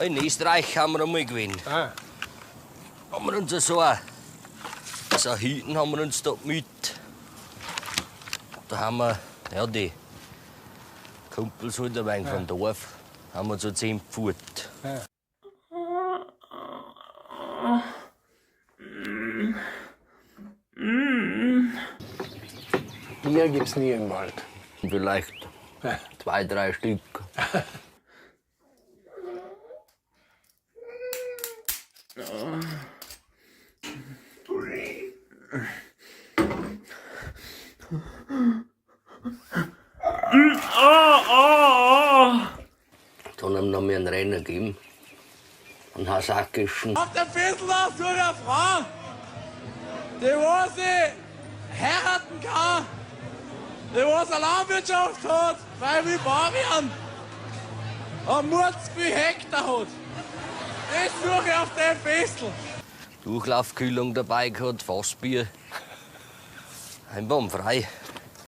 In Österreich haben wir einmal gewesen. Ah. Haben wir uns so ein, so ein Hüten haben wir uns da gemüht. Da haben wir, ja, die Kumpels halt ein wenig vom Dorf, haben wir so 10 Pferd. Bier gibt's nie im Wald. Vielleicht zwei, drei Stück. Dann haben wir noch mehr einen Renner gegeben. Einen hasakischen. Auf der Fessel suche ich eine Frau, die was ich heiraten kann, die was eine Landwirtschaft hat, weil wir Bauern und Murz viel Hektar hat. Das suche ich auf dem Fessel. Durchlaufkühlung dabei gehabt, Fassbier. Einbaumfrei.